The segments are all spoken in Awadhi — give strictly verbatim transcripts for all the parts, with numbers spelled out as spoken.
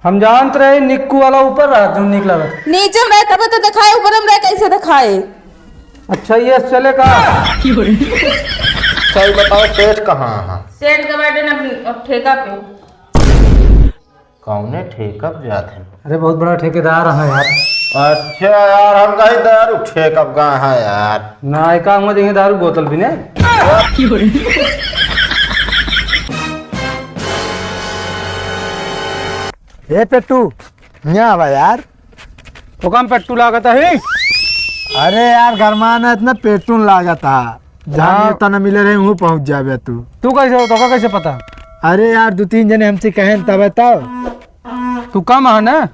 हम जानत रहे निक्कू वाला ऊपर रहा, जो नीक लागत। नीचे में रहे तबे तो देखाए, ऊपर में रहे कैसे देखाए? अच्छा, ये चले का? सही बताओ, सेठ कहाँ है? सेठ के बाटे ना, अब ठेका पे। कौने ठेका पे जात है? अरे, बहुत बड़ा ठेकेदार है यार। अच्छा यार, हम कहीं दारू ठेका पे गए हैं यार। ना, एका हम देंगे दारू बोतल भी नहीं। ए पेट्टू, यहाँ आवा यार। तो काम पेट्टू लागत है? अरे यार, गरमाना इतना पेट्टू लागत है। जहाँ हाँ। नेवता न मिले रहे, वहीं पहुँच जाबे तू। तू कैसे हो? तोका कैसे पता? अरे यार, दो तीन जने हमसे कहें तबे तो। तू कम है ना?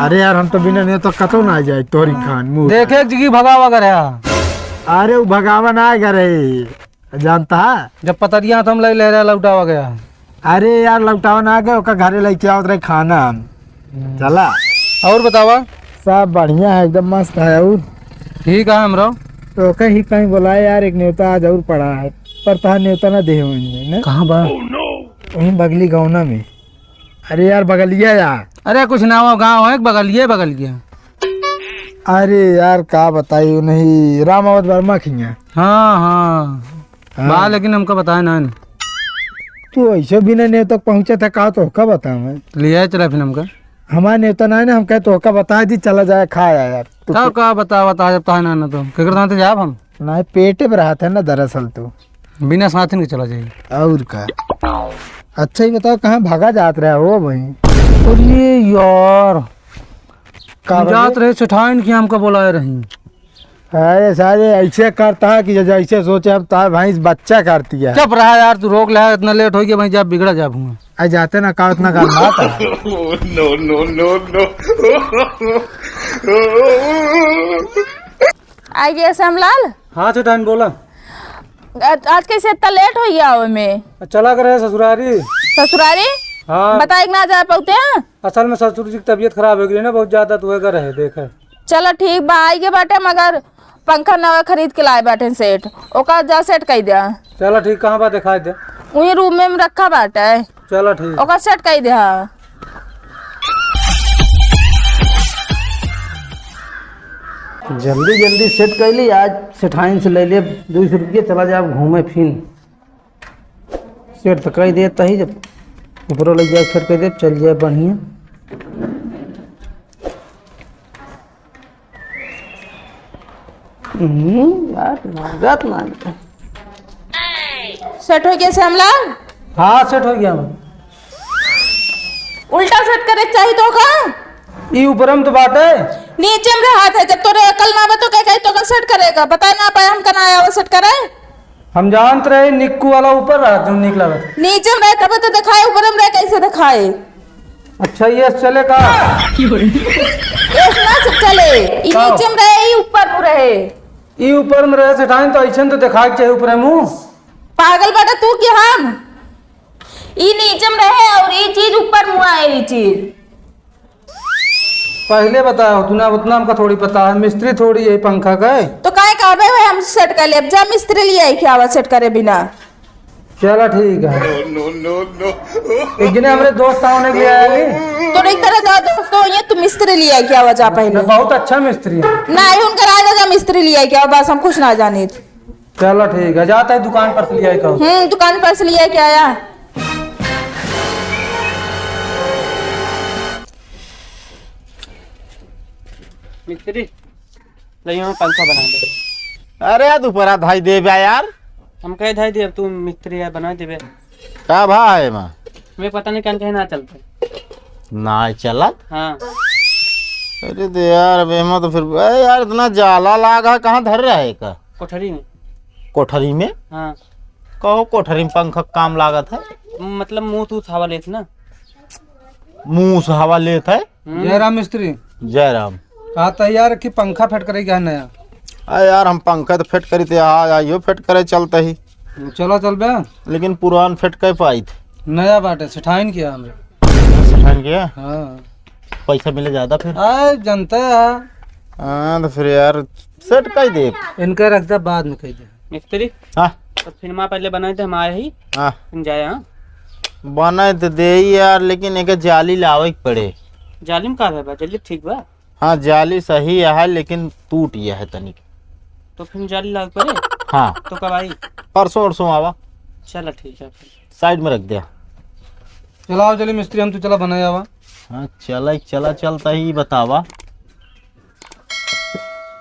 अरे यार, हम तो बिना नेवता कतौ ना जाए, तोरी खान मुँह। देखे एक जगह भगावा करे। अरे, वो भगावा ना करे। जानता है? जब पतरिया तो हम ले, ले रहे, लौटावा गया। अरे यार, लौटावा ना गए, ओका घरे लेके आवत रहे खाना हम। हम्म। चला। और बतावा? सब बढ़िया है, एकदम मस्त है। और ठीक है हमरो। तो कहीं कहीं बोला यार, एक नेवता आज और पड़ा है, पर तहार नेवता ना देहे होइए ना। कहाँ बा? वहीं बगली गौना में। अरे यार, बगलिया यार। अरे कुछ ना हो, गाँव है, बगलिया, बगलिया। अरे यार, का बताई, नहीं, रामावत वर्मा खिया। हाँ, हाँ। हाँ। बा, लेकिन हमका बताए ना, ना। तू ऐसे बिना नेवता पहुँचा था, का तोहका बतावे? ले आए चला फिर हमका। हमार नेवता ना है ना, हम कहे तोहका बता दी, चला जाए, खा आया यार। तू का, पे- का बतावा, बता, जब ताहे ना, ना तो। केकर साथे जाब हम? ना, पेटे पे रहत है ना दरअसल तू। बिना साथिन के चला जाई। और का? अच्छा, ये बताओ, कहाँ भागा जात रहा हो भाई? अरे यार, का हम भाई? जात रहे सेठाइन के, हमका बोलाए रही। अरे सारे ऐसे करता है कि जैसे सोचे हम तार भैंस बच्चा करती है। चुप रहा यार, तू रोक ले, इतना लेट हो गया भाई, जब बिगड़ा जाब हुआ। आ जाते ना का इतना गरमाता है। No, no, no, no। आ गया श्यामलाल? हाँ सेठाइन, बोला। आज, आज कैसे इतना लेट हो गया आवे में? चला गए रहे ससुरारी। ससुरारी? हाँ। बताए कि ना जा पाते हैं? असल में ससुर जी की तबीयत खराब हो गई ना बहुत ज्यादा, तो वह रहे देखे। चलो ठीक बा, आई के बाटे, मगर पंखा नवा खरीद के लाए बाटे सेठ, ओका जा सेट कई दे। चलो ठीक, कहाँ बा दिखाई दे। वही रूम में रखा बाटे। चलो ठीक। ओका सेट कई दे। जल्दी जल्दी सेट कर ली, आज सेठाइन से ले लिए दो सौ रुपये, चला जाए घूमे फिर। सेट तो कई देता ही, जब ऊपरो ले जाए सेट कर दे, चल जाए बढ़िया। हम्म, यार, लागत ना। सेट हो गया श्यामलाल? हाँ, सेट हो गया। उल्टा सेट करे के चाही तो का? ई ऊपर में तो बात है। नीचे में रहत है, जब तोरे अकल ना बा तो कह, कह तो का सेट करेगा? बता ना पाए, हम कना आया वो सेट करे। हम जानत रहे निक्कू वाला ऊपर रहा, जो नीक लागत। नीचे में रहे तबे तो दिखाए, ऊपर में रहे कैसे दिखाए? अच्छा, ये चले का? ये ना से चले, ई का? नीचे में रहे, ई ऊपर में रहे। ई ऊपर में रहे सेठाइन तो ऐसे तो दिखाए के चाहे ऊपर मुँह। पागल बाटा तू कि हम? ई नीचे में रहे और ई चीज ऊपर मुँह आए, ई चीज। पहले बताओ, तूने उतना हमका थोड़ी पता है, मिस्त्री थोड़ी है पंखा का है। तो काहे कहबे भाई, हम सेट कर लेब, जा मिस्त्री ले आई के आवा सेट करे बिना। चला ठीक है। No, no, no, no। एक दिने हमरे दोस्त आउने के लिए आया ली। तो एक तरह का दोस्त हो ये, तू मिस्त्री ले आई के आवा जा पहले। बहुत अच्छा मिस्त्री है। ना, उनका राजा जा मिस्त्री ले आई के आवा, बस हम कुछ ना जाने। चलो ठीक है, जाता है दुकान पर से ले आए का। हम्म, दुकान पर से ले आए क्या आया? मिस्त्री, ले यहाँ पंखा बना दे। अरे यार, दोपहरा धाई दे बे यार। हम कहे धाई दे, अब तू मिस्त्री है, बना देबे। का भा है माँ? मैं पता नहीं कन कहे ना चलते। ना चलत? हाँ। अरे दे यार, अब एमा तो फिर, अरे यार, इतना जाला लाग है, कहाँ धर रहा है का? कोठरी में। कोठरी में? हाँ। कहो, कोठरी में पंखा काम लागत है? मतलब मुँह तू हवा लेत ना। मुँह से हवा लेत है? हम्म। जयराम मिस्त्री। जयराम। कहा तैयार कि पंखा फिट करे क्या नया? अरे यार, हम पंखा तो फिट करी थे, आ, आइयो फिट करे चलते ही। चलो चल बे। लेकिन पुरान फिट कर पाई थे। नया बाटे, सेठाइन किया हमरे। सेठाइन किया? हाँ। पैसा मिले ज्यादा फिर? आ, जनता है। हाँ, तो फिर यार, सेट कई दे। इनका रख दे, बाद में कह दे। मिस्त्री? हाँ। तो फिर माँ पहले बनाए थे, हम आए ही। हाँ। फिर जाए, हाँ। बनाए तो दे ही यार, लेकिन एक जाली लावे के पड़े। जाली में का है बा? जाली ठीक बा? हाँ, जाली सही है, लेकिन टूट गया है तनिक। तो फिर जाली लाग पड़े? हाँ। तो कब आई? परसों, परसों आवा। चला, ठीक है फिर। साइड में रख दिया। चला आओ, चली मिस्त्री, हम तो चला बनाए आवा। हाँ, चला, चला, चलता ही बतावा।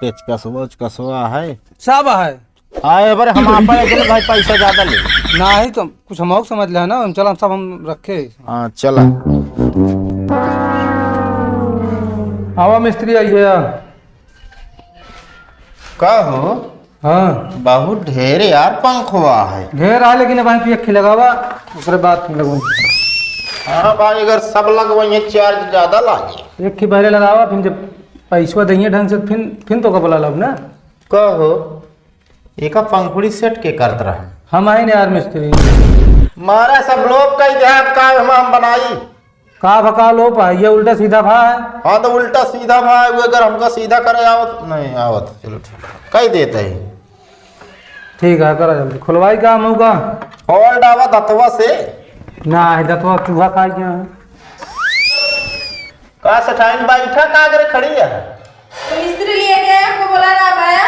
पेचकसवा, उचकसवा है? सब है। हाँ, ए बार हम आपन अकेले भाई पैसा ज्यादा ले। नाही तो कुछ हम और समझ ले ना, हम चला, हम सब हम रखे। हाँ, चला। आवा मिस्त्री, आई गया। का हो? हाँ। बहुत ढेर यार पंखवा है। ढेर है, लेकिन अब भाई एक ही लगावा, ओकरे बाद फिर लगवाई। हाँ भाई, अगर सब लगवाइए, चार्ज ज्यादा लागे। एक ही पहले लगावा, फिर जब पैसवा देंगे ढंग से, फिर, फिर तो का बोला लब ना। का हो? एका पंखुड़ी सेट के करत रहे? हम आइन यार मिस्त्री। मारा सब लोग कही दे, अब का हम, हम बनाई? का भका लो पा, ये उल्टा सीधा भा है। हाँ, तो उल्टा सीधा भा है, वो अगर हमका सीधा करे आवत, नहीं आवत, चलो ठीक है, कही देते हैं। ठीक है, करा जल्दी, खुलवाई का मुँह का? होल्ड आवा दतवा से। ना है, दतवा चूहा खा गया है। का सेठाइन बैठा का करे खड़ी है? तो मिस्त्री लिए गए, हमको बोला ना पाया।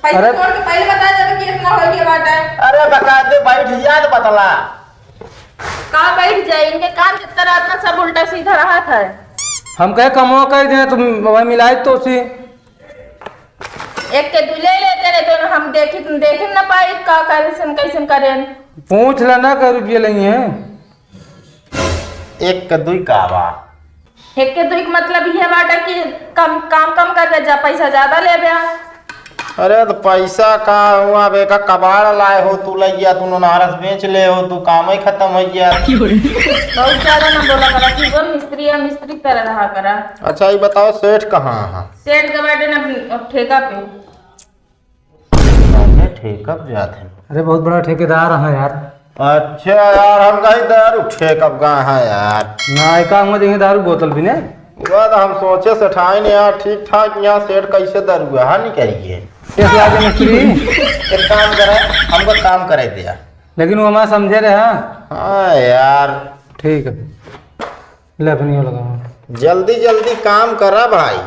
पैसा अरे। तोड़ के पहले बता देवे कि इतना हो गया बाटा। अरे बकायदे बैठ जा तो बतला। का बैठ जाए, इनके काम जितना रहत ना सब उल्टा सीधा रहत है। हम कहे कमवा कर दे, तुम वही मिलाई तो सी। एक के दू ले लेते रहे दोनों, हम देखी, तुम देखे ना पाई का कैसन, कैसन करें। पूछ लेना कै रुपये लेंगे। एक के दुई का बा? एक के दुई के मतलब ये बाटे कि कम, काम कम कर दे जा, पैसा ज्यादा लेबे। अरे तो पैसा का हुआ बे, का कबाड़ लाए हो तू, लइया तू नारस बेच ले हो तू, काम ही खत्म हो गया। बहुत ज्यादा ना बोला करा, तू बोल मिस्त्री है, मिस्त्री की तरह रहा करा। अच्छा ये बताओ सेठ कहाँ है? सेठ के बाटे ना ठेका पे। अरे ठेका पे जात है। अरे बहुत बड़ा ठेकेदार है यार। अच्छा यार, हम कहीं दारू ठेका पे गए हैं यार। ना, एका हम देंगे दारू बोतल भी नहीं। वह तो हम सोचे सेठाइन यार, ठीक ठाक यहाँ सेठ कैसे दारू है, हाँ, नहीं कही है। कैसे आ गए मिस्त्री? एक काम करे, हमको काम करे दिया। लेकिन वो हमारा समझे रहे, हाँ? हाँ यार। ठीक है। ले, अपनी ओर लगाओ। जल्दी जल्दी काम करा भाई।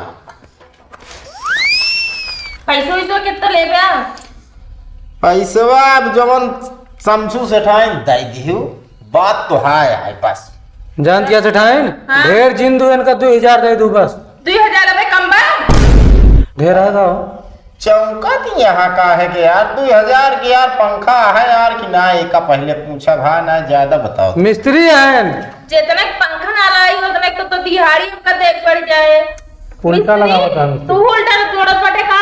पैसो वैसो कितना लेबे? पैसवा अब जवन समसू सेठाइन दे दिहु, बात तो हाय है बस। जानत क्या सेठाइन? हाँ? ढेर जिन दू, इनका दुई हजार दे दू बस। दुई हजार अबे कम बा? ढेर है तो। चौंकत यहाँ का है कि यार, दुई हजार के यार पंखा है यार कि ना, एका पहले पूछा भा ना, ज्यादा बताओ। मिस्त्री है। जितने पंखा ना लाई, उतने तो, तो दिहाड़ी हमका देख पड़ जाए। उल्टा मिस्त्री, लगावत है मिस्त्री। तू उल्टा जोड़त बाटे का?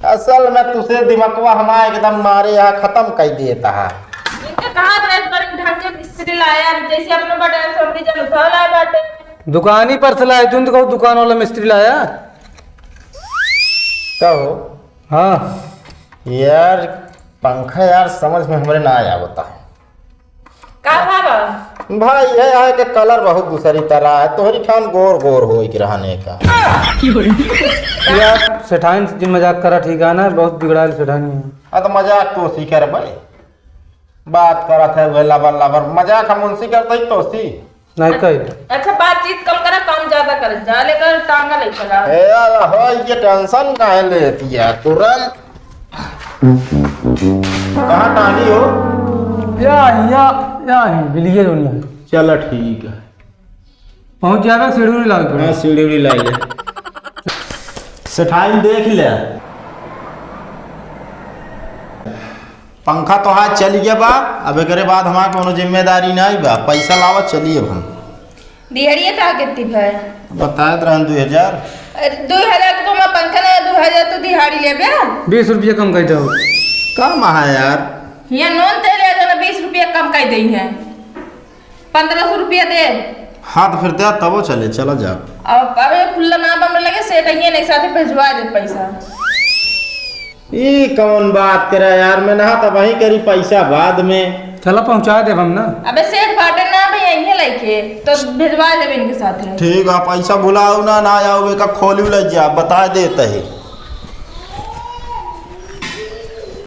असल में तुसे दिमकवा हमार एकदम मारे यहाँ खत्म कर देता है। इनके कहा रहे तो ढंग के मिस्त्री लाया, जैसे अपने बड़े समझी जन उठा लाए बाटे। दुकानी पर से लाए, तुम तो कहो दुकान वाला मिस्त्री लाया। का हो? हाँ। यार, पंखा यार समझ में हमरे ना आवता है। का भावा? भाई, यह है कि कलर बहुत दूसरी तरह है, तोहरी ठान गोर गोर होई के रहने का। यार, सेठाइन से जिन मजाक करा, ठीक है ना, बहुत बिगड़ाइल सेठाइन है। हाँ, तो मजाक तो उसी कर भाई, बात करत है वह लबर लबर, मजाक हम उनसे करते ही तो उसी। नहीं कही। अच्छा, बातचीत कम करा, काम ज्यादा कर, जा लेकर टांगा ले चला। ए यार, हो, ये टेंशन काहे लेती है तुरंत? कहाँ टांगी हो? या, या, या ही, बिलिये दुनिया। चला ठीक है। पहुँच जाएगा, सीढ़ी उड़ी लाग पड़े। हाँ, सीढ़ी उड़ी लाग ले। सेठाइन देख ले। पंखा तो हाथ चल गया बा, अब एकरे बाद हमार कोनो जिम्मेदारी नहीं बा। पैसा लावा, चलिए अब हम। दिहाड़िए का कितनी भाई? बताए तो रहन दो हजार। अरे, दो हजार तो मैं पंखा ना, दो हजार तो दिहाड़ी लेबे। बीस रुपया कम कर दो। कम है यार। ये नून तेल है, जो ना बीस रुपया कम कर देई है। पन्द्रह सौ रुपया दे। हाँ, तो फिर दे, तबो चले, चला जा। अब, अब ये खुल्ला ना बम लगे, सेठ आइए, नहीं साथे भेजवा दे पैसा। ई कौन बात करा यार, मैं नहा तब वहीं करी पैसा बाद में। चला पहुँचा देब हम ना। अबे सेठ बाटे ना भैया, यहीं लेके, तो भेजवा देब इनके साथे। ठीक है, पैसा भुलाओ ना, ना आओ, एका खोली ले जा, बता देते हैं।